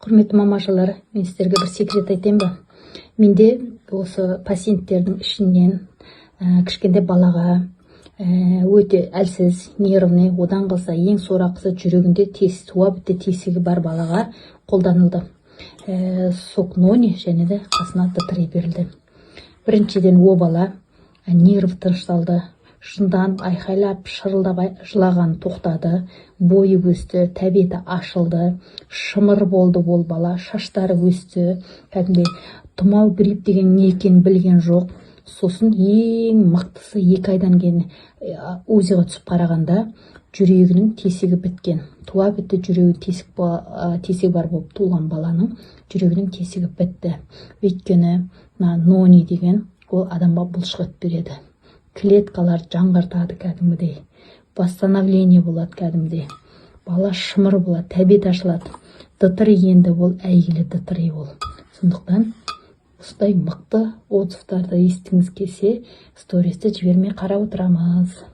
Құрметті мамашалар, мен сіздерге бір секрет айтайын ба? Менде осы пациенттердің ішінен кішкентай балаға, өте әлсіз, нервный, одан қалса, ең сорақысы, жүрегінде туа біте тесігі бар балаға қолданылды сок нони және де қасына Д3 берілді. Біріншіден, о бала нерв тынышталды, жынданып, айқайлап, шырылдап жылағаны тоқтады, бойы өсті, тәбеті ашылды, шымыр болды ол бала, шаштары өсті, кәдімгідей тұмау, грипп деген не екенін білген жоқ. Сосын ең мықтысы, 2 айдан кейін УЗИ-ға түсіп қарағанда, жүрегінің тесігі біткен. Туа біті жүрегі тесігі бар болып туылған баланың жүрегінің тесігі бітті. Өйткені мына нони деген ол адамға бұлшық ет береді, клеткаларды жаңғыртады, кәдімгідей восстановление болады, кәдімгідей бала шымыр болады, тәбет ашылады. Д3 енді ол әйгілі Д3 ол. Сондықтан осындай мықты отзывтарды естігіңіз келсе, стористі жібермей қарап отырамыз.